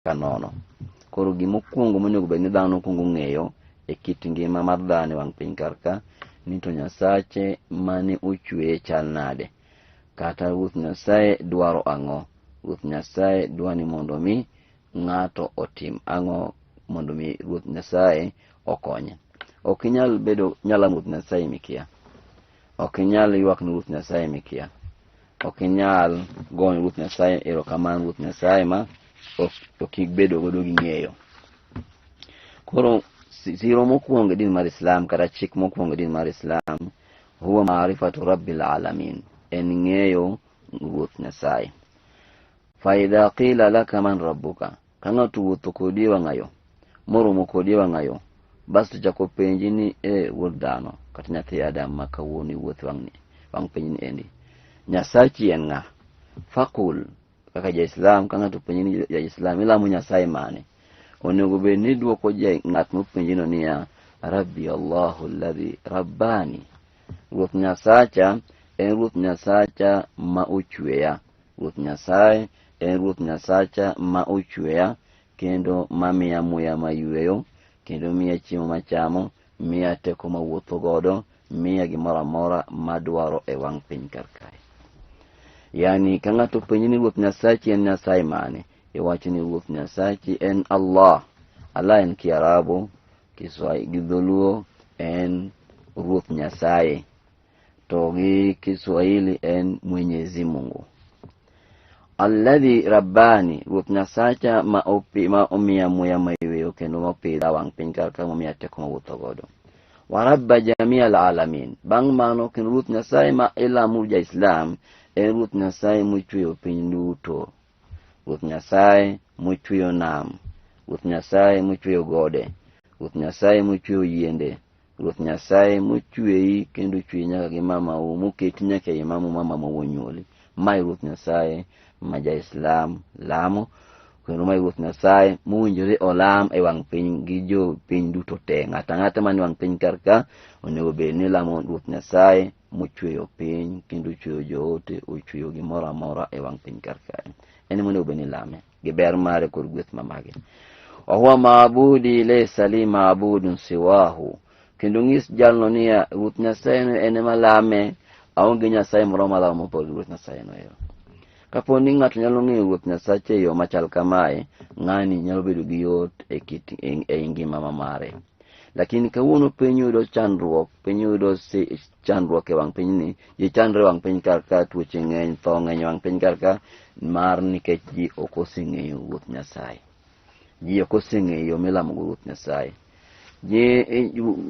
ka nono. Koro gimokwongo monego bed ni dhano kwongo ng'eyo e kit ngima mar dhano e wang' piny kar ka ni to Nyasache mane ochweye chal nade, kata Ruoth Nyasaye dwaro ang'o. Ruoth Nyasaye dwa ni mondo mi ng'ato otim ang'o mondo mi Ruoth Nyasaye okonye. Ok inyal bedo nyal lamo Ruoth Nyasaye mikia. Ok inyal ywak ne Ruoth Nyasaye mikia. Ok inyal goyo ne Ruoth Nyasaye erokamano Ruoth Nyasaye ma ok ibedo godo gi ng'eyo. Koro siro mokwongo e din mar Islam kata chik mokwongo e din mar Islam huwa maarifatu rabbil alamin, en ng'eyo Ruoth Nyasaye. Fa idha qila laka man rabbuka, ka ng'ato wuotho kodi e wang'ayo moromo kodi e wang'ayo bas to chako penji ni e wuod dhano kata nyathi Adam ma kawuono iwuotho wang'ni wang' pinyni endi, Nyasachi en ng'a? Fakul, kaka ja-Islam, ka ng'ato openji ni ja-Islam ilamo Nyasaye mane, onego bed ni idwoko ja ng'at mopenjino niya, Rabbi Allahu alladhi rabbani, Ruoth Nyasacha en Ruoth Nyasacha ma ochweya. Ruoth Nyasaye en Ruoth Nyasacha ma ochweya kendo mamiya muya mayweyo, kendo miya chiemo machamo, miya teko mawuotho godo, miya gimoro amora madwaro e wang' piny kar kae. Yani ka ng'ato openji ni Ruoth Nyasachi en Nyasaye mane, iwacho ni Ruoth Nyasachi en Allah. Allah en Kiarabu, Kiswahili gi Dholuo en Ruoth Nyasaye, to gi Kiswahili en Mwenyezi Mungu. Alladhi Rabbani, Ruoth Nyasacha ma opi, ma omiya muya mayweyo kendo ma opidha wang' piny kar ka momiya teko mawuotho godo. Wa rabba jamia alalamin, bang' mano kendo Ruoth Nyasaye ma ilamo ja-Islam en Ruoth Nyasaye mochweyo piny duto. Ruoth Nyasaye mochweyo nam, Ruoth Nyasaye mochweyo gode, Ruoth Nyasaye mochweyo yiende, Ruoth Nyasaye mochweyi kendo ochweyi nyaka gi mamau, moketi nyaka ei mamu ma mamau onyuoli. Mae Ruoth Nyasaye ma ja-Islam lamo, kendo mae Ruoth Nyasaye mowinjore olam e wang' piny gi jo piny duto te. Ng'ato ang'ata man e wang' piny kar ka onego bed ni lamo Ruoth Nyasaye mochweyo piny kendo ochweyo joote, ochweyo gimoro amora e wang' piny kar kae. En ema onego bed ni ilame gi ber mare kod gweth ma mage. Wa huwa maabudi laysa li maabudun siwahu, kendo ng'is jalno niya Ruoth Nyasaye no en ema lame, aonge Nyasaye moro malamo mopogore gi Ruoth Nyasaye no ero. Kapo ni ng'ato nyalo ng'eyo Ruoth Nyasache e yo machal kamae, ng'ani nyalo bedo gi yot e kit ei ngima ma mare. Lakini kawuono piny yudo chandruok, piny yudo chandruok e wang' pinyni, ji chandre e wang' piny kar ka, tuoche ng'eny, tho ng'eny e wang' piny kar ka, mar nikech ji ok oseng'eyo Ruoth Nyasaye. Ji ok oseng'eyo yo milamogo Ruoth Nyasaye. Ji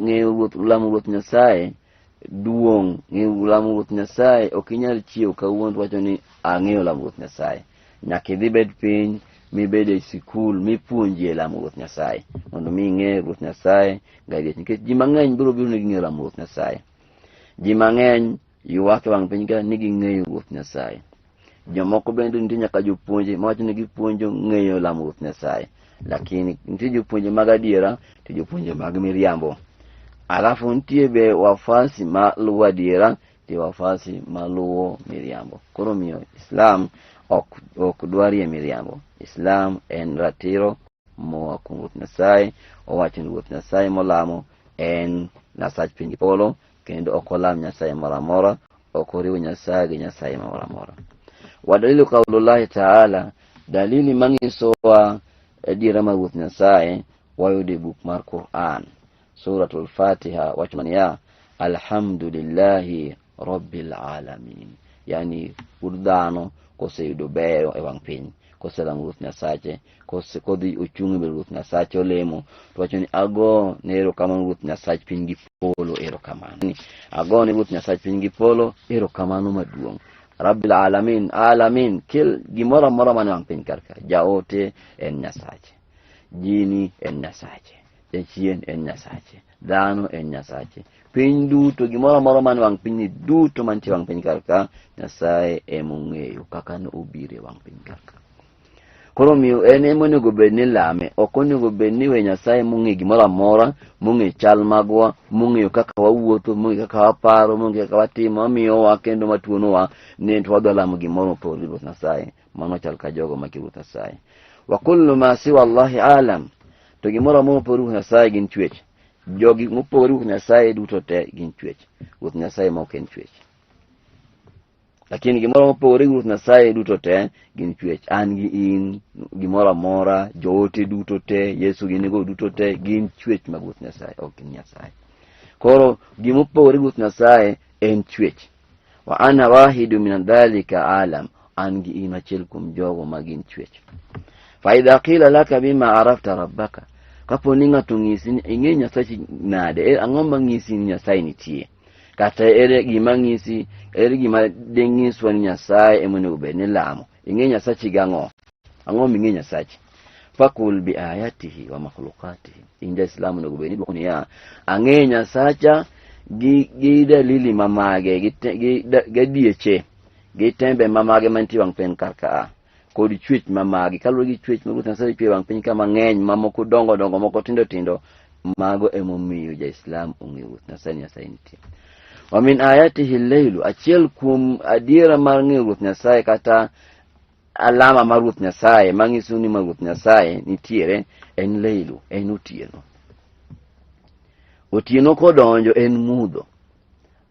ng'eyo Ruoth, lamo Ruoth Nyasaye duong', ng'eyo lamo Ruoth Nyasaye ok inyal chiewo kawuono to wacho ni ang'eyo lamo Ruoth Nyasaye. Nyaka idhi bed piny mibed e sikul mipuonjie lamo Ruoth Nyasaye mondo mi ing'e Ruoth Nyasaye gadier, nikech ji mang'eny biro biro ni ging'eyo lamo Ruoth Nyasaye. Ji mang'eny ywak e wang' piny ka ni ging'eyo Ruoth Nyasaye. Jomoko bende nitie nyaka jopuonje mawacho ni gipuonjo ng'eyo lamo Ruoth Nyasaye, lakini nitie jopuonje mag adiera to jopuonje mag miriambo. Alafu nitie be wafasi ma luwo adiera to wafasi ma luwo miriambo. Koro miyo Islam ok dwarie miriambo. Islam en ratiro moa kuom Ruoth Nyasaye. Owacho ni Ruoth Nyasaye molamo en Nyasach piny gi polo, kendo ok olam Nyasaye moro amora, ok oriw Nyasaye gi Nyasaye moro amora. Wa dalilu qaulullahi ta'ala, dalili manyisowa adiera mar Ruoth Nyasaye wayudo e buk mar Quran, Suratul Fatiha wacho niya, alhamdulillahi rabbil alamin. Yani wuod dhano koseyudo bero e wang' piny, koselamo Ruoth Nyasache, kodhi ochung' e mbele Ruoth Nyasache olemo, to wacho ni ago ne erokamano Ruoth Nyasach piny gi polo erokamano. Ago ne Ruoth Nyasach piny gi polo erokamano maduong'. Rabbil alamin, alamin, kil gimoro amora man e wang' piny kar ka, jaote en Nyasache, jini en Nyasache, jachien en Nyasache, dhano en Nyasache, piny duto, gimoro amora man e wang' pinyni duto mantie e wang' piny kar ka, Nyasaye emong'eyo kaka ne obiro e wang' piny kar ka. Koro omiyo en ema onego bed ni lame, ok onego bed ni we Nyasaye mong'e gimoro amora, mong'e chal magwa, mong'eyo kaka wawuotho, mong'e kaka waparo, mong'e kaka watimo, mamiyowa kendo matuonowa, ni to wadwa lamo gimoro mopogore gi Ruoth Nyasaye. Mano chal ka jogo makia Ruoth Nyasaye. Wa kullu ma siwa Allahi alam, to gimoro amora mopogore Ruoth Nyasaye gin chwech. Jogi mopogore Ruoth Nyasaye duto te gin chwech. Ruoth Nyasaye ma ok en chwech. Lakini gimoro mopogore gi Ruoth Nyasaye duto te gin chwech. An gi in, gimoro amora, joote duto te, Yesu ginigo duto te gin chwech mag Ruoth Nyasaye, ok gin Nyasaye. Koro gimopogore gi Ruoth Nyasaye en chwech. Wa ana wahidu min dhalika alam, an gi in achiel kuom jogo ma gin chwech. Fa idha qila laka bima arafta rabbaka, kapo ni ng'ato ng'isi ni ing'e Nyasachi nade, ang'o ma ng'isi ni Nyasaye nitie? Kata ere gima ng'isi, ere gima deng'iswa ni Nyasaye ema onego bed ni lamo? Ing'e Nyasachi gang'o? Ang'o ming'e Nyasachi? Fakul bi ayatihi wa makhluqatihi. In ja-Islam onego bed ni idwoko niya, ang'e Nyasacha gi dalili mamage, gi dieche, gi tembe mamage mantie wang' piny kar ka, kod chwech mamage. Kaluwore gi chwech ma Ruoth Nyasaye ochweyo wang' piny ka mang'eny, mamoko dongo dongo, moko tindo tindo, mago emomiyo ja-Islam ong'eyo Ruoth Nyasaye ni Nyasaye nitie. Wa min ayatihi leilu, achiel kuom adiera mar ng'eyo Ruoth Nyasaye kata alama mar Ruoth Nyasaye manyiso ni ma Ruoth Nyasaye nitiere en leilu, en otieno. Otieno kodonjo en mudho.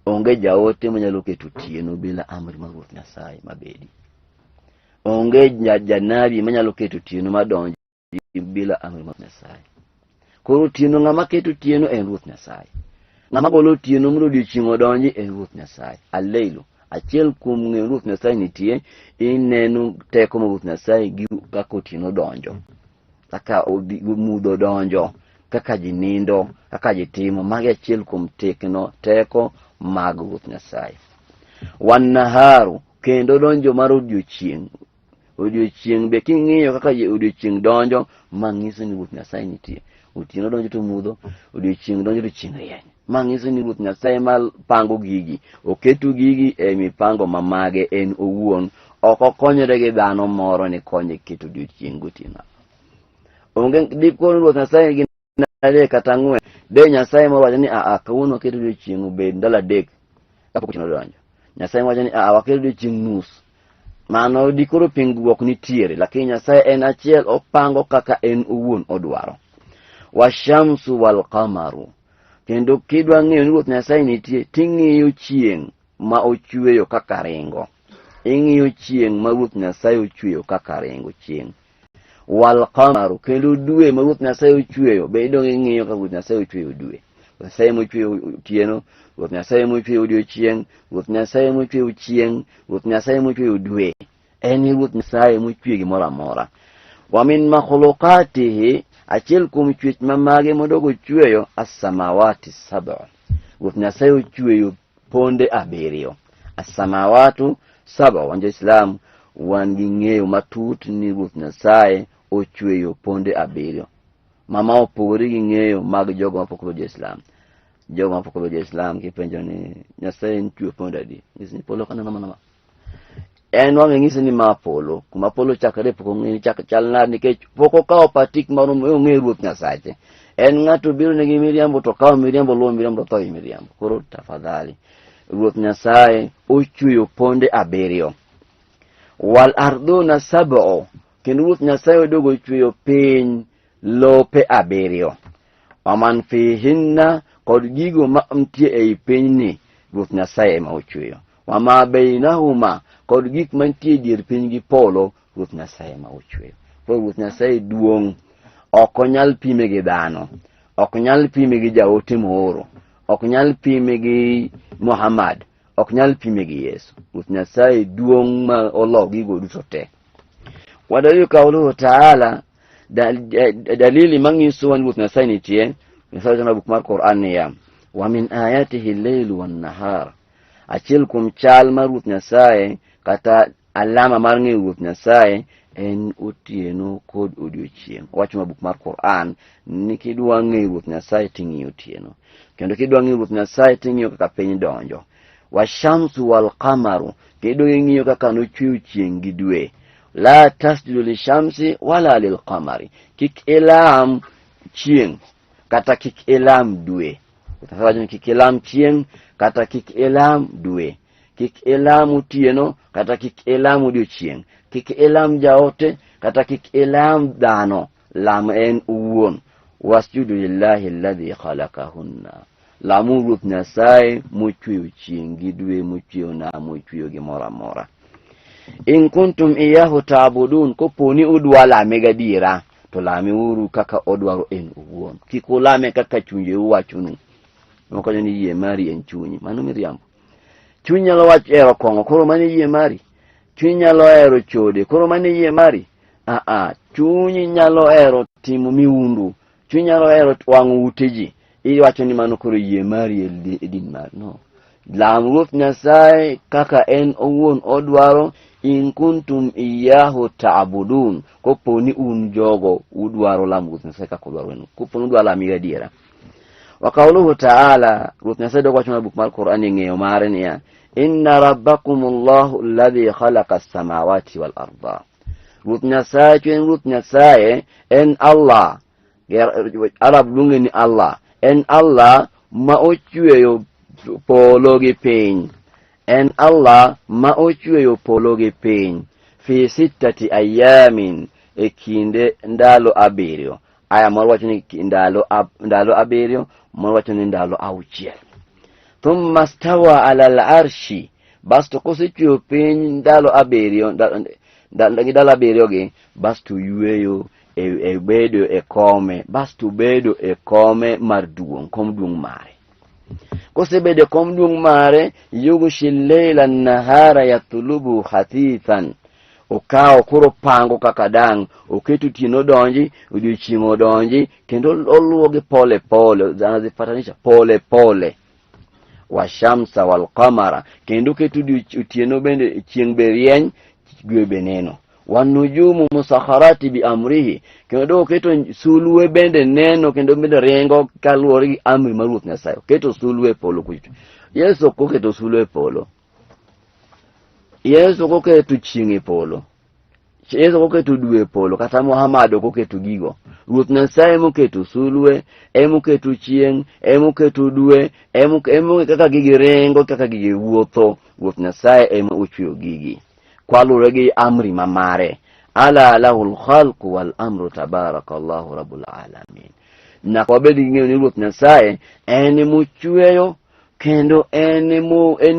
Onge jaote manyalo keto otieno bila amri mar Ruoth Nyasaye mabedi. Onge janabi manyalo keto otieno madonj bila amri mar Nyasaye. Koro otieno ng'ama keto otieno en Ruoth Nyasaye. Ng'ama golo otieno mondo odiochieng' odonji en Ruoth Nyasaye. Aleilu, achiel kuom ng'eyo Ruoth Nyasaye nitie, ineno teko mar Ruoth Nyasaye gi kaka otieno donjo, kaka mudho donjo, kaka ji nindo, kaka ji timo. Magi achiel kuom teko mag Ruoth Nyasaye. Wan naharu, kendo donjo mar odiochieng'. Odiochieng' be king'iyo kaka odiochieng' donjo, ma nyiso ni Ruoth Nyasaye nitie. Otieno donjo to mudho, odiochieng' donjo to chieng' rieny. Ma nyiso ni Ruoth Nyasaye ma pango gigi, oketo gigi e mipango ma mage en owuon, ok okonyore gi dhano moro ni konye keto odiochieng' gotieno. Onge dikoro Ruoth Nyasaye gi adek kata ang'wen, de Nyasaye moro wacho ni aa kawuono waketo odiochieng' obed ndalo adek kapok otieno odonjo. Nyasaye wacho ni aa waketo odiochieng' nus. Mano dikoro pingruok nitiere, lakini Nyasaye en achiel, opango kaka en owuon odwaro. Washamsu wal qamaru, kendo kidwa ng'eyo ni Ruoth Nyasaye nitie, ting'iyo chieng' ma ochweyo kaka ringo. Ing'iyo chieng' ma Ruoth Nyasaye ochweyo kaka ringo chieng'. Wal qamaru, kendo dwe ma Ruoth Nyasaye ochweyo, be idong' ing'iyo kaka Ruoth Nyasaye ochweyo dwe. Ruoth Nyasaye mochweyo otieno, Ruoth Nyasaye mochweyo odiochieng', Ruoth Nyasaye mochweyo chieng', Ruoth Nyasaye mochweyo dwe. En Ruoth Nyasaye mochweyo gimoro amora. Wa min makhluqatihi, achiel kuom chwech ma mage modogo chweyo, as-samawati sab'a. Ruoth Nyasaye ochweyo ponde abiriyo. As-samawatu sab'a. Wan jo-Islam wan gi ng'eyo matut ni Ruoth Nyasaye ochweyo ponde abiriyo. Mama opogore gi ng'eyo mag jogo mapok obedo jo-Islam. Jogo mapok obedo jo-Islam kipenjo ni Nyasaye nichweyo ponde adi, nyisi ni polo kaneno mana ma. En wang'e nyisi ni ma polo, kuma polo chakre pok ong'e ni chak chal nade nikech pok okawo patik mar ong'e Ruoth Nyasache. En ng'ato biro negi miriambo to kawo miriambo luwo miriambo to tho gi miriambo. Koro tafadhali Ruoth Nyasaye ochweyo ponde abiriyo. Wal arduna sab'u, kendo Ruoth Nyasaye odogo ochweyo piny lope abiriyo. Waman fihinna, kod gigo ma nitie ei pinyni Ruoth Nyasaye ema ochweyo. Wama bainahuma, kod gik mantie e dier piny gi polo Ruoth Nyasaye ema ochweyo. Koro Ruoth Nyasaye duong', ok onyal pime gi dhano, ok nyal pime gi jaote mooro, ok nyal pime gi Muhammad, ok nyal pime gi Yesu. Ruoth Nyasaye duong' ma olo gigo duto te. Wadalilu kauluhu taala, dalili manyisowa ni Ruoth Nyasaye nitie, Nyasaye wacho e buk mar Quran niya, wa min ayatihi al-laylu wan-nahar. Achiel kuom chal mar Ruoth Nyasaye kata alama mar ng'eyo Ruoth Nyasaye en otieno kod odiochieng'. Owacho ma buk mar Quran ni kidwa ng'eyo Ruoth Nyasaye ting'iyo otieno, kendo kidwa ng'eyo Ruoth Nyasaye ting'iyo kaka piny donjo. Washamsu wal qamaru, kendo ing'iyo kaka nochweyo chieng' gi dwe. La tasjudu lishamsi wala lilqamari, kik ilam chieng' kata kik ilam dwe. Wacho ni kik ilam chieng' kata kik ilam dwe, kik ilam otieno kata kik ilam odiochieng', kik ilam jaote Kata kik ilam dhano, lam en owuon. Wasjudu lillahi alladhi khalaqahunna. Lamuru Ruoth Nyasaye mochweyo chieng' gi dwe, mochweyo nam, mochweyo gimoro amora. In kuntum iyahu taabudun, kopo ni udwa lame gadiera, to lameuru kaka odwaro en owuon. Kik ulame kaka chunjeu wachonu. Moko ni yie mari en chunyi. Mano miriambo. Chuny nyalo wacho hero kong'o, koro mano yie mari. Chuny nyalo hero chode, koro mano yie mari. Aa, chunyi nyalo hero timo miundu, chuny nyalo hero wang'o ute ji. Iwacho ni mano koro yie mari e din mari. No. Lam Ruoth Nyasaye kaka en owuon odwaro in kuntum iyahu taabudun, kopo ni un jogo udwaro lamo Ruoth Nyasaye kaka odwaro en, kopo ni udwaro lame gadiera. Wa qawluhu ta'ala, Ruoth Nyasaye dok wacho e buk mar Qur'an e ng'eyo mare niya, inna rabbakum Allahu alladhi khalaqa as-samawati wal arda. Ruoth Nyasaye en Ruoth Nyasaye en Allah. Arab luonge ni Allah. En Allah ma ochweyo polo gi piny. En Allah ma ochweyo polo gi piny fi sittati ayamin e kinde ndalo abiriyo. Aya moro wacho ni ndalo abiriyo, moro wacho ni ndalo auchiel. Thumma stawa ala al-arshi, basto kosechweyo piny ndalo abiriyo, gi ndalo abiriyo gi, basto yweyo e bedo e kome, basto bedo e kome mar duong', kom duong' mare. Kosebedo e kom duong' mare, yughshi leila nahara yatlubu hathithan, okawo koro pango kaka dang' oketo otieno odonji, odiochieng' odonji, kendo oluwo gi pole pole, anazipatanisha pole pole. Washamsa walqamara, kendo oketo otieno bende, chieng' be rieny, dwe be neno. Wanujumu musakharati bi amrihi, kendo oketo sulwe bende neno kendo bende ringo kaluwore gi amri mar Ruoth Nyasaye. Oketo sulwe e polo kucho. Yesu ok oketo sulwe e polo. Yesu ok oketo chieng' e polo. Yesu ok oketo dwe e polo, kata Muhammad ok oketo gigo. Ruoth Nyasaye emoketo sulwe, emoketo chieng', emoketo dwe, emo kaka gigi ringo, kaka gigi wuotho. Ruoth Nyasaye ema ochweyo gigi kwaluwore gi amri ma mare. Ala lahul khalqu wal amru tabarakallahu rabbul alamin. Nyaka wabed gi ng'eyo ni Ruoth Nyasaye en emochweyo kendo en e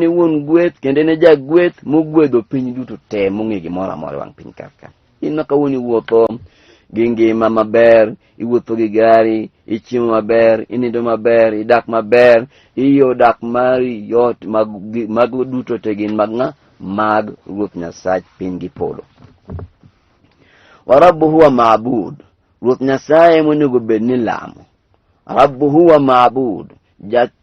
wuon gweth kendo en e jagweth mogwedho piny duto te mong'e gimoro amora e wang' piny kar ka. In ma kawuono iwuotho gi ngima maber, iwuotho gi gari, ichiemo maber, inindo maber, idak maber, iyo dak mari yot, mag duto te gin mag ng'a? Mag Ruoth Nyasach piny gi polo. Wa rabbu huwa ma'bud, Ruoth Nyasaye monego bed ni lamo. Rabbu huwa ma'bud,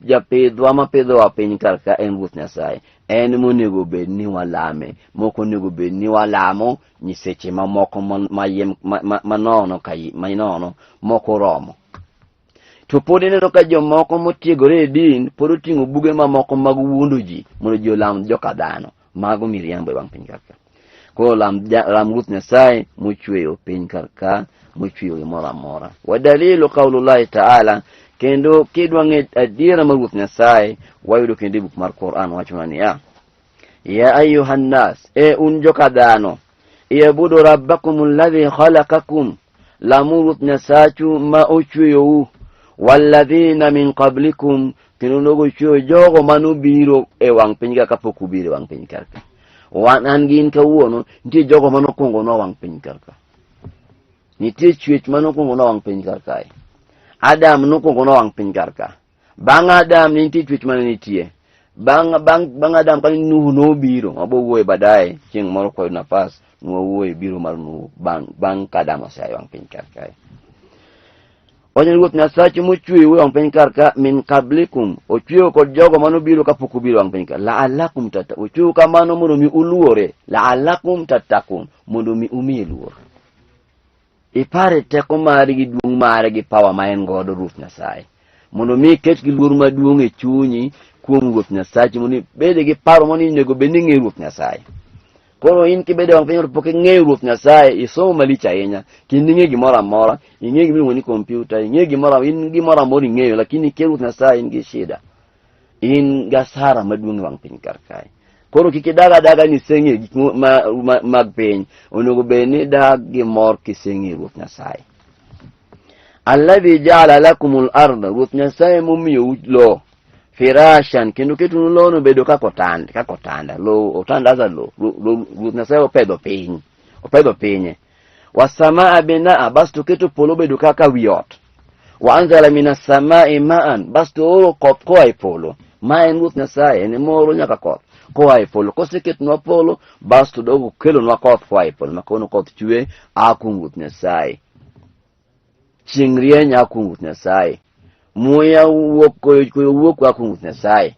japidhwa mapidhowa piny kar ka en Ruoth Nyasaye, en monego bed ni walame, mok onego bed ni walamo nyiseche mamoko manono mok oromo. To pod ineno ka jomoko motiegore e din pod oting'o buge mamoko mag wuondo ji mondo ji olam joka dhano. Mago miriambo e wang' piny kar ka. Koro lam Ruoth Nyasaye mochweyo piny kar ka, mochweyo gimoro amora. Wa dalilu qaulullahi ta'ala, kendo kidwa ng'e adiera mar Ruoth Nyasaye, wayudo kendo e buk mar Quran wachona niya, ya ayuha nnas, e un joka dhano, iabudu rabbakum alladhi khalaqakum, lamu Ruoth Nyasachu ma ochweyou, walladhina min qablikum, kendo nogo chweyo jogo manobiro e wang' piny ka kapok ubiro e wang' piny kar ka. Wan an gin kawuono, nitie jogo manokwongo nwa wang' piny kar ka. Nitie chwech manokwongo nwa wang' piny kar kae. Adam nokwongo nwa wang' piny kar ka. Bang' Adam ne nitie chwech mane nitie. Bang' Adam kane Nuhu nobiro, wabo wuoye baadaye chieng' moro kwayudo nafas, nwawuoye biro mar Nuhu bang' ka Adam osea e wang' piny kar kae. Onye Ruoth Nyasachu mochweyou e wang' piny kar ka min qablikum, ochweyo kod jogo manobiro kapok ubiro e wang' piny ka, la'allakum tata, ochweyo kamano mondo mi uluore, la'allakum tattakun, mondo mi umiye luor. Ipare teko mare gi duong' mare gi power ma en godo Ruoth Nyasaye, mondo mi iket gi luor maduong' e chunyi kuom Ruoth Nyasachi, mondo ibed gi paro mondo onego bed ni ing'eyo Ruoth Nyasaye. Koro in kibedo e wang' piny to pok ing'eyo Ruoth Nyasaye, isomo malich ahinya, kendo ing'e gimoro amora, ing'e gima iluongo ni kompyuta, ing'e gimoro, in gimoro amora ing'eyo, lakini ikia Ruoth Nyasaye, in gi shida. In gi asara maduong' e wang' piny kar kae. Koro kik idag adaga ni iseng'eyo gik mag piny. Onego bed ni idag gi mor kiseng'eyo Ruoth Nyasaye. Alladhi ja'ala lakumul arda, Ruoth Nyasaye momiyou lowo firashan, kendo ketonu lowono bedo kaka otanda, kaka otanda, lowo otandaza lowo. Ruoth Nyasaye opedho piny, opedho pinye. Wasamaa binaa, bas to keto polo bedo kaka wi ot. Wa anzala minas samai maan, bas to oro koth koa e polo. Ma en Ruoth Nyasaye, en ema ooro nyaka koth koa e polo. Koseketnwa polo, bas to dogo kelonwa koth koa e polo. Ma kawuono koth chwe a kuom Ruoth Nyasaye. Chieng' rieny a kuom Ruoth Nyasaye. Muya wuok, koyo, koyo wuok a kuom Ruoth Nyasaye.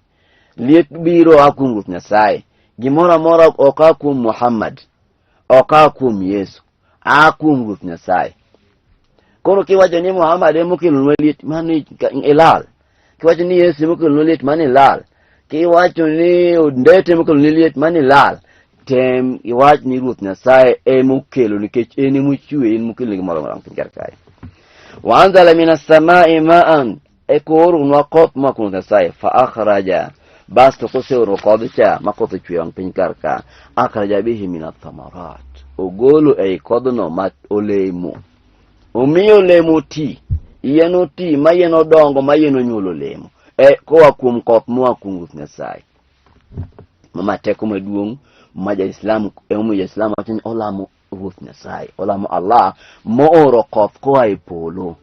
Liet biro a kuom Ruoth Nyasaye. Gimoro amora ok a kuom Muhammad. Ok a kuom Yesu. A kuom Ruoth Nyasaye. Koro kiwacho ni Muhammad ema okelonwa liet, mano ilal. Kiwacho ni Yesu ema okelonwa liet, mano ilal. Kiwacho ni Ndete ema okelonwa liet, mano ilal. Tem iwach ni Ruoth Nyasaye ema okelo nikech en ema ochwe, en mokelo gimoro amora piny kar kae. Wa anzala minas samai ma'an, eka ooronwa koth moa kuom Ruoth Nyasaye, fa akhraja, bas to koseoro kodh cha ma koth ochwe wang' piny kar ka, akhraja bihi min athamarat, ogolo ei kodhno ma olemo, omiyo olemo oti, yien oti, ma yien odongo, ma yien onyuolo olemo, e koa kuom koth moa kuom Ruoth Nyasaye. Ma teko maduong' ma ja-Islam, emomiyo ja-Islam wacho ni olamo Ruoth Nyasaye, olamo Allah mooro koth koa e polo,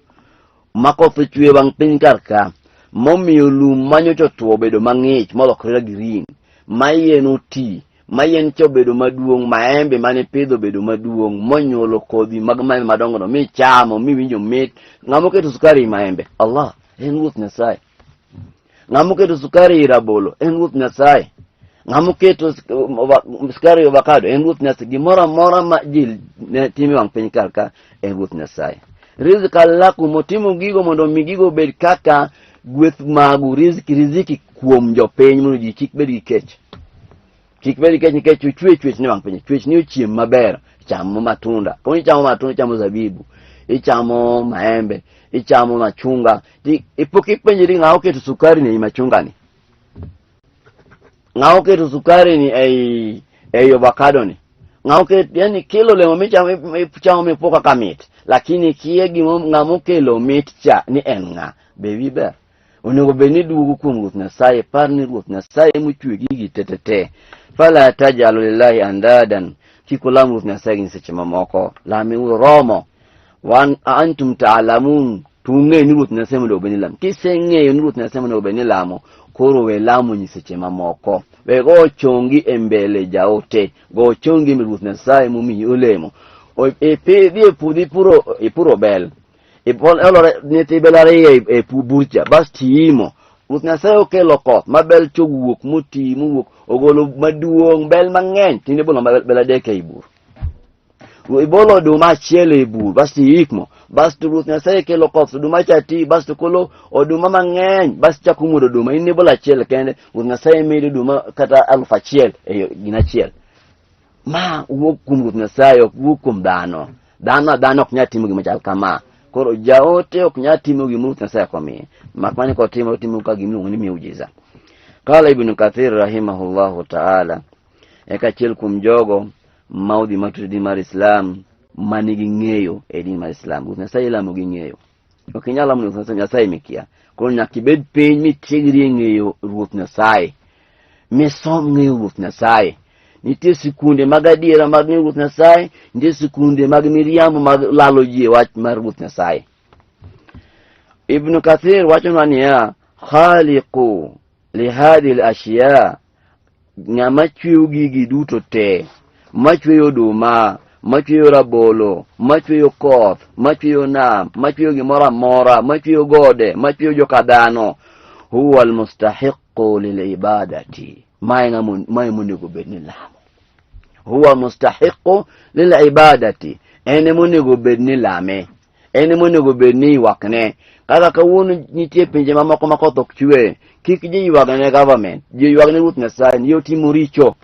ma koth ochwe wang' piny kar ka, momiyo lum manyocha otwo obedo mang'ich molokore green, ma yien oti, ma yien cha obedo maduong', maembe mane ipidho obedo maduong', monyuolo kodhi mag maembe madongo no, michamo, miwinjo mit. Ng'ama oketo sukari e maembe? Allah, en Ruoth Nyasaye. Ng'ama oketo sukari e rabolo en Ruoth Nyasaye. Ng'ama oketo sukari e avocado en Ruoth Nyasaye. Gimoro amora ma ji ne timo e wang' piny kar ka en Ruoth Nyasaye. Rizqa lakum, otimo gigo mondo omi gigo obed kaka gweth magu, riziki, riziki kuom jopiny mondo ji kik bed gi kech. Kik bed gi kech nikech ochwe chwech ni wang' piny. Chwech ni ochiem maber, chamo matunda. Koro ichamo matunda, ichamo zabibu, ichamo maembe, ichamo machunga. Pok ipenjri ng'a oketo sukari ni ei machunga ni? Ng'a oketo sukari ni ei avocado ni? Ng'a oketo, yani kilo olemo michamo, ichamo mipo kaka mit, lakini kiye gimo ng'ama okelo mit cha ni en ng'a? Be wi ber? Onego bed ni duogo kuom Ruoth Nyasaye, par ni Ruoth Nyasaye mochwe gigi te te te. Fala tajalu lillahi andadan, kik ulam Ruoth Nyasaye gi nyiseche mamoko, lame romo. Wan antum taalamun, to ung'eyo ni Ruoth Nyasaye mondo obed ni lamo. Kiseng'eyo ni Ruoth Nyasaye mondo obed ni lamo, koro we lamo nyiseche mamoko. We go chongi e mbele jaote, go chongi e mbele Ruoth Nyasaye momiyi olemo. Idhi e puodho ipuro bel, Olore nyithi bel ariyo e burcha, bas tiimo. Ruoth Nyasaye okelo koth ma bel cho wuok moti mowuok ogolo maduong' bel mang'eny tinde ibolo bel adek ei bur. Ibolo oduma achiel ei bur bas tiikmo bas to Ruoth Nyasaye kelo koth oduma cha ti bas to kolo oduma mang'eny bas chako muodo oduma in ibolo achiel kende Ruoth Nyasaye medo oduma kata 1000 e gina achiel. Ma wuok kuom Ruoth Nyasaye ok wuok kuom dhano. Dhano adhana ok nyal timo gima chal kama. Koro jaote ok nyal timo gima Ruoth Nyasaye ok omiye. Mak mana kotimo, otimo ka gima iluongo ni miujiza. Qala Ibn Kathir rahimahullahu ta'ala, eka achiel kuom jogo ma odhi matut e din mar Islam ma nigi ng'eyo e din mar Islam. Ruoth Nyasaye ilamo gi ng'eyo. Ok inyal lamo Ruoth Nyasaye mikia. Koro nyaka ibed piny mitiegri e ng'eyo Ruoth Nyasaye. Misom ng'eyo Ruoth Nyasaye. Nitie sikunde mag adiera mag ng'eyo Ruoth Nyasaye, nitie sikunde mag miriambo mag lalo ji e wach mar Ruoth Nyasaye. Ibn Kathir wachonwa niya, khaliqu lihadhihi al-ashya, ng'ama chweyo gigi duto te, machweyo oduma, machweyo rabolo, machweyo koth, machweyo nam, machweyo gimoro amora, machweyo gode, machweyo joka dhano, huwa almustahiqu lilibadati, mae ng'ama mae monego bed ni lamo. Huwa mustahiqu lilibadati, en emonego bed ni lame, en emonego bed ni ywakne. Kaka kawuono nitie pinje mamoko ma koth ok chwe, kik ji ywagne government, ji ywagne Ruoth Nyasaye ni otimo richo.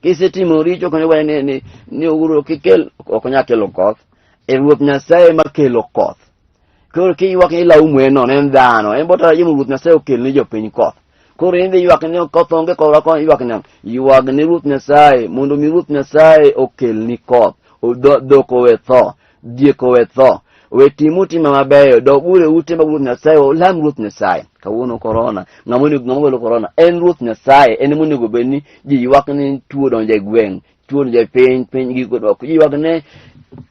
Kisetimo richo kendo iwacho ni Uhuru ok ikel, ok onyal kelo koth. E Ruoth Nyasaye ema kelo koth. Koro kiywak ni ilaumu en nono, en dhano, en botara jimo Ruoth Nyasaye okel ni jopiny koth. Koro in dhi ywak ni koth onge korwa koni ywak ni ywag ne Ruoth Nyasaye mondo mi Ruoth Nyasaye okelni koth. Dhok owe tho, diek owe tho. We timu time mabeyo, doguru e ute mag Ruoth Nyasaye, olam Ruoth Nyasaye. Kawuono korona, ng'ama onego ng'ama ogolo korona en Ruoth Nyasaye, en monego bed ni ji ywak ni tuo donjo e gweng', tuo donjo e piny, piny gigo dok. Ji ywak ne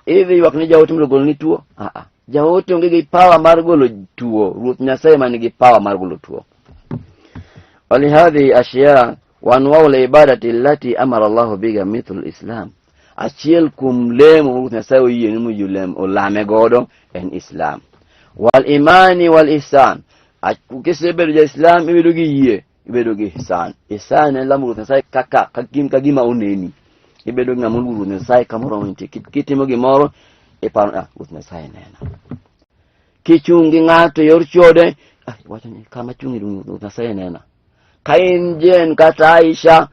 idhi ywak ne jaote mondo ogolni tuo. Ah ah. Jaote onge gi power mar golo tuo, Ruoth Nyasaye man gi power mar golo tuo. Walihadhihi ashya wa anwau libadati allati amara Allahu biha mithlu lislam. Achiel kuom lemo Ruoth Nyasaye oyie ni mondo olem olame godo en Islam. Wal imani wal ihsan. Kisebedo ja Islam ibedo gi yie, ibedo gi ihsan. Ihsan en lamo Ruoth Nyasaye kaka ka gima oneni. Ibedo ng'ama oluoro Ruoth Nyasaye kamoro nitie. Kitimo gimoro iparo ah, Ruoth Nyasaye nena. Kichung' gi ng'ato e yor chode, ah, iwacho ni kama chung' Ruoth Nyasaye nena. Ka in Jen kata Aisha,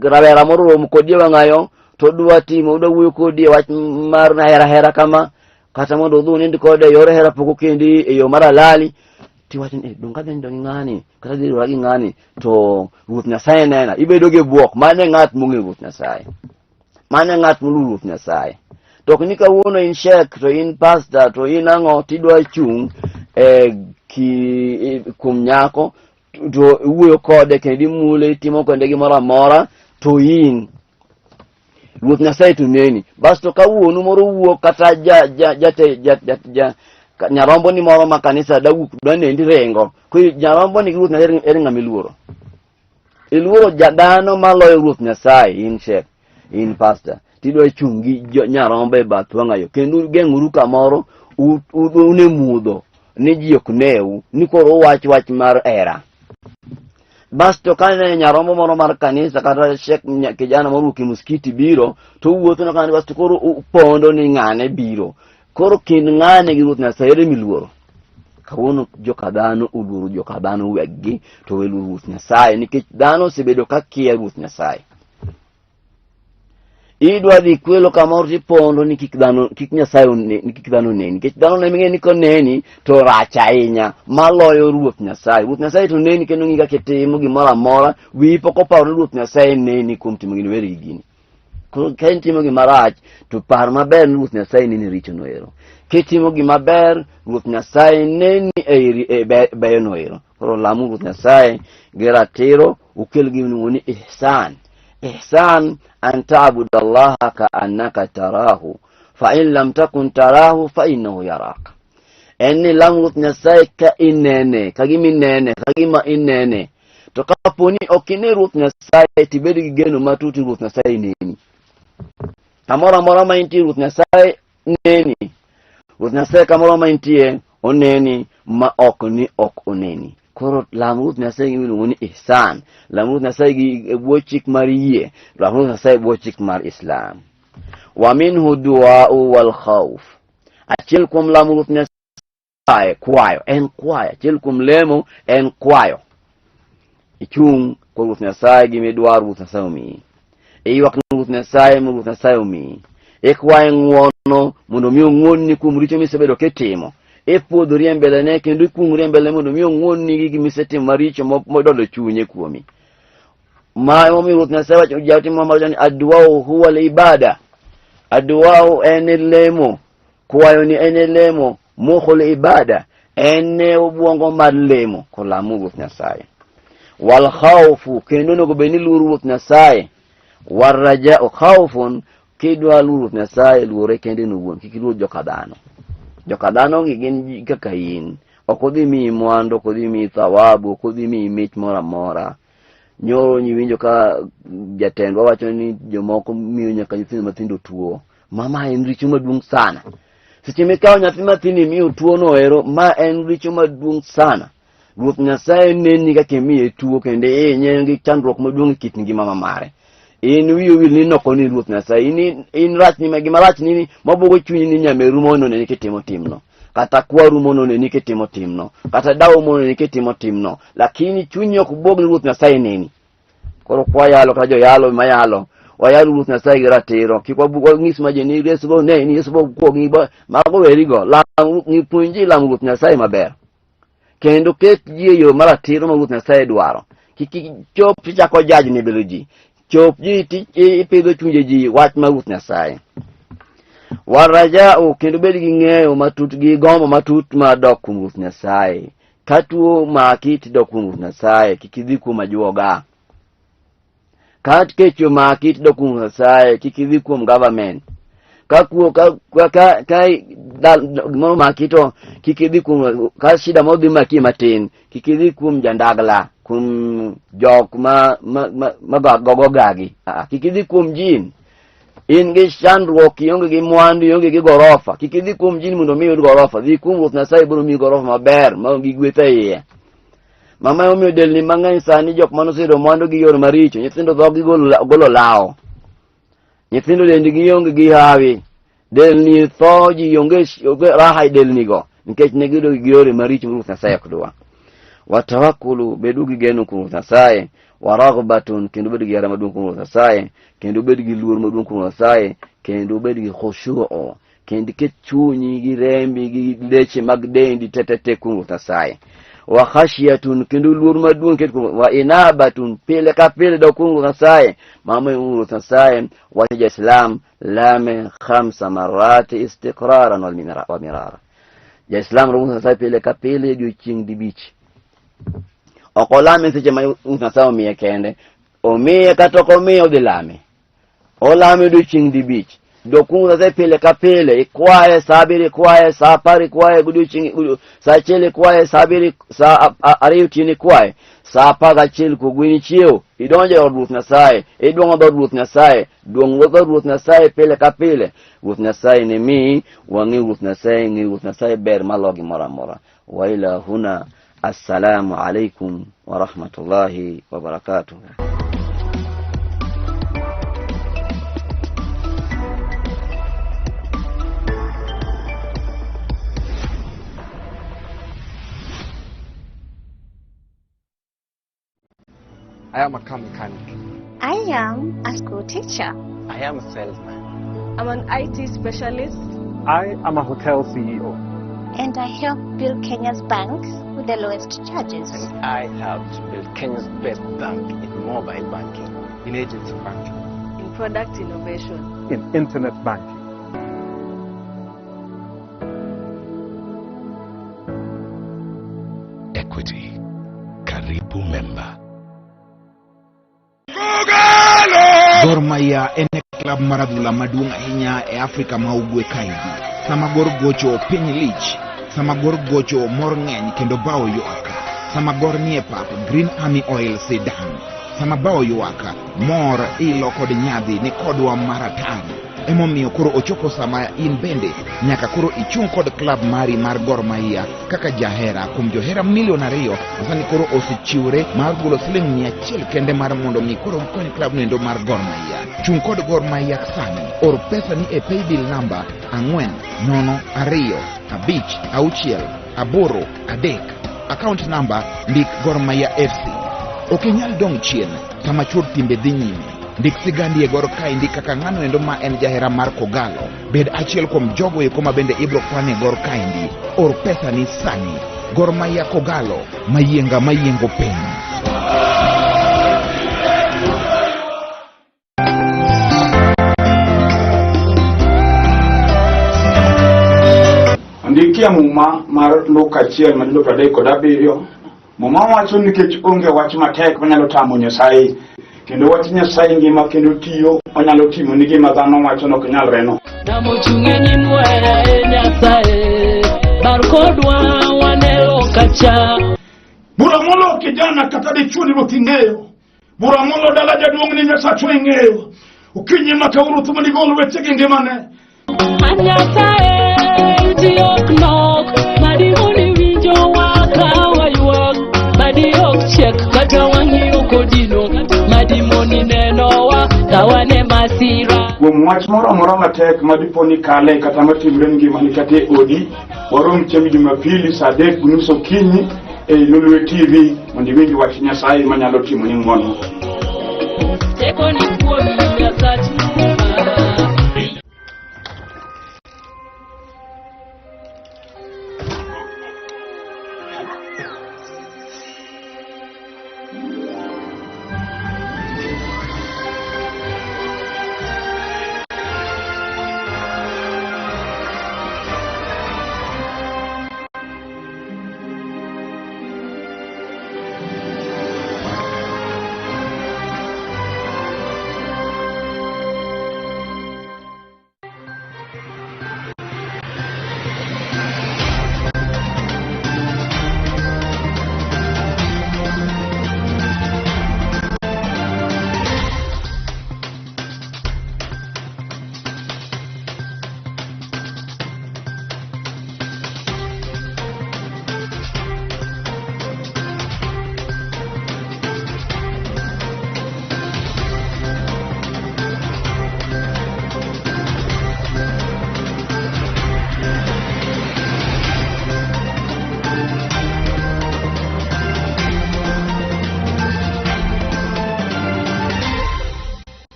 rawera moro romo kodi e wang'ayo, to odwa timo, odwa wuoyo kodi e wach mar hera hera kama, kata mondo udhi unind kode e yor hera pok okendi e yo mar halali, tiwacho ni "Eh, donge adhi nindo gi ng'ani, kata adhi riwora gi ng'ani, to Ruoth Nyasaye nena. Ibedo gi bwok, mano e ng'at mong'eyo Ruoth Nyasaye. Mano e ng'at moluoro Ruoth Nyasaye. To ok ni kawuono in shek to in pastor to in ang'o tidwa chung' e ki kuom nyako to iwuoyo kode kendo imule itimo kode gimoro amora to in Ruoth Nyasaye to neni. Bas to ka wuonu moro wuok kata ja ja ja ja ja, ja nyarombo ni moro ma kanisa dawuok dwa nendi ringo. Koro nyarombo ni gi Ruoth Nyasaye ere ng'ama iluoro? Iluoro jadhano maloyo Ruoth Nyasaye, in shek, in pastor. Tidwa chung' gi nyarombo e bath wang'ayo kendo ugeng'uru kamoro un e mudho ni ji ok neu ni koro uwach wach mar hera. Bas to kane nyarombo moro mar kanisa kata shek kijana moro wuok e muskiti biro to uwuotho na kanyo bas to koro upondo ni ng'ane biro. Koro kind ng'ane gi Ruoth Nyasaye ere miluoro? Kawuono joka dhano oluoro joka dhano weggi to we luoro Ruoth Nyasaye nikech dhano osebedo ka kia Ruoth Nyasaye. Idwa dhi kwelo kamoro tipondo ni kik dhano kik Nyasaye one ni kik dhano neni nikech dhano ne ming'e ni koneni to rach ahinya maloyo Ruoth Nyasaye. Ruoth Nyasaye to neni kendo ng'i kaka itimo gimoro amora wiyi pok oparo ni Ruoth Nyasaye neni kuom timo gini weri gi gini. Koro ka itimo gima rach to par maber ni Ruoth Nyasaye neni richono ero. Kitimo gima ber, Ruoth Nyasaye neni e, e beyono ero. Koro lamu Ruoth Nyasaye gi ratiro, ukel gima iluongo ni ihsan. Ihsan an ta'bud Allaha ka annaka tarahu fa in lam takun tarahu fa innahu yarak. En ni lam Ruoth Nyasaye ka inene, ka gima inene, ka gima inene. To kapo ni ok ine Ruoth Nyasaye to ibed gi geno matut ni Ruoth Nyasaye neni. Kamoro amora ma intie Ruoth Nyasaye neni. Ruoth Nyasaye kamoro ma intie oneni ma ok ni ok oneni. Koro lam Ruoth Nyasaye gi miluongo ni ihsan. Lam Ruoth Nyasaye gi e bwo chik mar yie. Lam Ruoth Nyasaye e bwo chik mar Islam. Wa minhu duau wal khawf. Achiel kuom lamo Ruoth Nyasaye Nyasaye kwayo en kwayo achiel kuom lemo en kwayo ichung' kor Ruoth Nyasaye gi midwaro Ruoth Nyasaye omiyi iywak ne Ruoth Nyasaye mondo Ruoth Nyasaye omiyi ikwaye ng'wono mondo omi ong'wonni kuom richo misebedo kitimo ipuodhori e mbelene kendo ikuong'ri e mbelene mondo omi ong'wonni gi gima isetimo maricho modolo chunye kuomi ma emomiyo Ruoth Nyasaye wacho jaote Muhammad wacho ni adwau huwa al-ibada adwau en lemo Kwayo ni en e lemo, mukhul ibada, en e obwongo mar lemo, kolamu Ruoth Nyasaye. Wal khawfu, kendo onego bed ni luoro Ruoth Nyasaye. War rajau khawfun, kidwa luoro Ruoth Nyasaye, luore kende in owuon, kik iluor joka dhano. Joka dhano gi gin ji kaka in. Ok odhi miyi mwandu, ok odhi miyi thawabu, ok odhi miyi mich moro amora. Nyoro nyiwinjo ka jatendwa wacho ni jomoko miyo nyaka nyithindo matindo tuo. Ma en richo maduong' sana. Seche mikawo nyathi mathin imiyo tuono ero, ma en richo maduong' sana. Ruoth Nyasaye neni kaka imiye tuo kendo ihinye gi chandruok maduong' e kit ngima ma mare. In wiyi owil ni noko ni Ruoth Nyasaye, in, in rach ni gima rach ni mabuogo chunyi ni nyameru mondo neni kitimo timno. Kata kwaru mondo neni kitimo timno. Kata dawu mondo neni kitimo timno. Lakini chunyi ok buog ni Ruoth Nyasaye neni. Koro kwayalo kata joyalo mayalo wayalo Ruoth Nyasaye gi ratiro kik wanyis ma ji ni Yesu bo ne ni Yesu bo kuogi bo mago werigo lam ni puonji lam Ruoth Nyasaye maber. Kendo ket ji e yo maratiro ma Ruoth Nyasaye dwaro. Kik ichop tichako jaj ni ji. Chop ji ti ipidho chunje ji wach mar Ruoth Nyasaye. Warajau kendo bed gi ng'eyo matut gi gombo matut mar dok kuom Ruoth Nyasaye. Ka tuo maki tidok kuom Ruoth Nyasaye, kik idhi kuom ajuoga. Ka kech omaki tidok kuom Nyasaye, kik idhi kuom government. Ka kuo ka ka ka, ka gimoro omaki to kik idhi kuom ka shida moro dhi maki matin, kik idhi kuom jandagla, kuom jok ma ma ma, ma gogo gagi. Ah, kik idhi kuom jin. In gi chandruok, ionge gi mwandu, ionge gi gorofa. Kik idhi kuom jin mondo mi iyud gorofa. Dhi kuom Ruoth Nyasaye biro miyi gorofa maber ma gi gweth e iye. Mama omiyo delni mang'eny sani jok mane oseyudo mwandu gi yore maricho, nyithindo dhogi golo lawo. Nyithindo dendgi onge gi hawi. Delni tho ji onge raha e delni go nikech ne giyudo gi yore maricho Ruoth Nyasaye ok dwa. Watawakulu bedu gi geno kuom Ruoth Nyasaye, waraghbatun kendo bed gi hera maduong' kuom Ruoth Nyasaye, kendo bed gi luor maduong' kuom Ruoth Nyasaye, kendo bed gi khushu'u kendo iket chunyi gi rembi gi leche mag dendi tetete kuom Ruoth Nyasaye. Wa khashyatun kendo luor maduong' ket kuom wa inabatun pile ka pile dok kuom Ruoth Nyasaye. Mama Ruoth Nyasaye wacho ja-Islam lame khamsa marati istiqraran wal wa mirara. Ja-Islam romo Nyasaye pile ka pile odiochieng' dibich. Ok olame seche ma Ruoth Nyasaye omiye kende, omiye kata ok omiye odhi lame. Olame odiochieng' dibich. Dok kuom Nyasaye pile ka pile, ikwaye saa abiriyo ikwaye, saa apar ikwaye, godiochieng' saa achiel ikwaye, saa abiriyo saa ariyo otieno ikwaye, saa apar gachiel kogwen ichiew, idonjo e od Ruoth Nyasaye, idwong'o dhood Ruoth Nyasaye, duong' dhood Ruoth Nyasaye pile ka pile. Ruoth Nyasaye ne miyi, wang'e Ruoth Nyasaye, ng'e Ruoth Nyasaye ber malo gimoro amora. Wa ila huna, assalamu alaikum wa rahmatullahi wa barakatuh. I am a car mechanic. I am a school teacher. I am a salesman. I'm an IT specialist. I am a hotel CEO. And I help build Kenya's banks with the lowest charges. And I helped build Kenya's best bank in mobile banking. In agency banking. In product innovation. In internet banking. Equity. Karibu member. Gor Mahia en e klab mar adhula maduong' ahinya e Afrika ma ugwe kaendi. Sama Gor gocho piny lich, sama Gor gocho mor ng'eny kendo bao ywak. Sama Gor nie pap, Green Army Oil sidang'. Sama bao ywak, mor, ilo kod nyadhi ni kodwa mar atari. Emomiyo koro ochopo sama in bende nyaka koro ichung' kod klab mari mar Gor Mahia kaka jahera kuom johera milion 2 sani koro osechiwore mar golo siling 100 kende mar mondo mi koro gikony klab noendo mar Gor Mahia. Chung' kod Gor Mahia sani. Or pesa ni e paybill namba 4 0 2 5 6 8 3. Account namba ndik Gor Mahia FC. Ok inyal dong' chien sama chuor timbe dhi nyime. Ndik sigandi e Gor kaendi kaka ng'ano endo ma en jahera mar Kogalo. Bed achiel kuom jogo eko ma bende ibro kwan e Gor kaendi. Or pesa ni sani. Gor Mahia Kogalo, mayienga mayiengo piny. Ondikie Muma mar Luka 1 matindo 37, Muma wacho nikech onge wach matek manyalo tamo Nyasaye, kendo wach Nyasaye ngima kendo tiyo, onyalo timo ni gima dhano wacho nok nyalreno. Namochung' e nyim wera e Nyasaye, bar kodwa wanelo kacha. Bura molo kijana kata dichuo ni ruoth ing'eyo. Bura molo dala jaduong' ni Nyasachwa ing'eyo. Okinyi ma kawuono thuma nigol weche gi ngimane. An Nyasaye iti ok nok, madimoni winjowa ka waywak, madi ok chiek kata wang'i ok odino, madimoni nenowa ka wan e masira. Kuom wach moro amora matek ma dipo ni kale kata matimre e ngimani kata e odi, warom chieng' Jumapili saa 3:30 okinyi ei Lolwe TV mondo iwinj wach Nyasaye manyalo timoni ng'wono. Teko ni kuomi Nyasach Muma.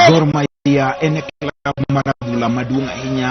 Gor Mahia en e klab mar adhula maduong' ahinya.